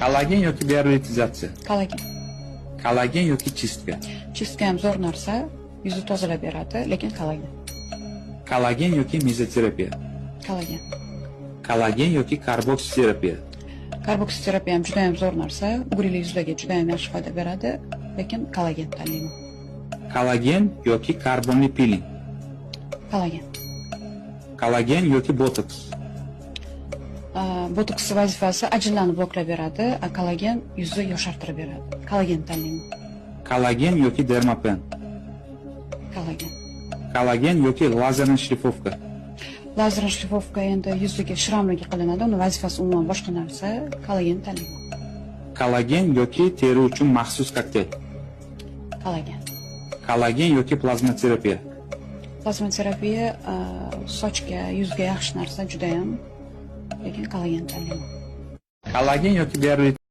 Kollagen yoki biorevitalizatsiya? Kollagen. Kollagen yoki чистка? Чистка ham zo'r narsa, yuzni tozalab beradi, lekin kollagen. Kollagen yoki mezoterapiya? Kollagen. Kollagen yoki karboksiterapiya? Karboksiterapiya ham juda ham zo'r narsa, угри li yuzlarga juda ham yaxshi foyda beradi, lekin kollagen tanlayman. Kollagen yoki karbonli piling? Kollagen. Kollagen yoki botoks? Botoks vazifasi ajinlarni bloklab beradi, a kollagen yuzni yoshartirib beradi. Kollagen tanlayman. Kollagen yoki dermapen? Kollagen. Kollagen yoki лазерная шлифовка? Лазерная шлифовка endi yuziga шрам larga qilinadi, uni vazifasi umuman boshqa narsa. Kollagen tanlayman. Kollagen yoki teri uchun maxsus kokteyl? Kollagen. Kollagen yoki plazmaterapiya? Plazmaterapiya sochga, yuzga yaxshi narsa judayam, lekin kollagen tanlayman. Kollagen yoki biorevitalizatsiya?